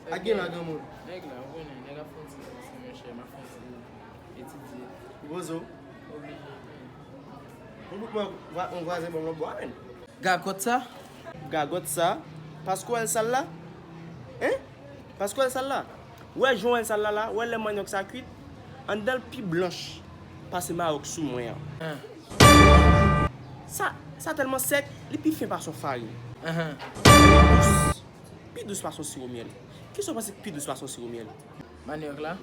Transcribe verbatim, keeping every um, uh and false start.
Sa k gen la, granmoun? Nèg la, ou konnen, nèg ap fè yon ti danse, monchè, m ap fè yon ti etidye. Ou poze w? Oblije. Yon bout mwen, yon vwazen ban m lòt bwa, menn. Gagòt sa? Gagòt sa? Paske w wè l sal la? Hein? Paske w wè l sal la? Ou wè jan w wè l sal la la? Ou wè lè manyòk sa kwit? Anndan l pi blanch pase mayòk sou mwen an. Sa, sa tèlman sèk, li pi fen pase yon farin. Li pi dous, pi dous pase yon siwo myèl. Kisa w panse ki pi dous pase yon siwo myèl? Manyòk la.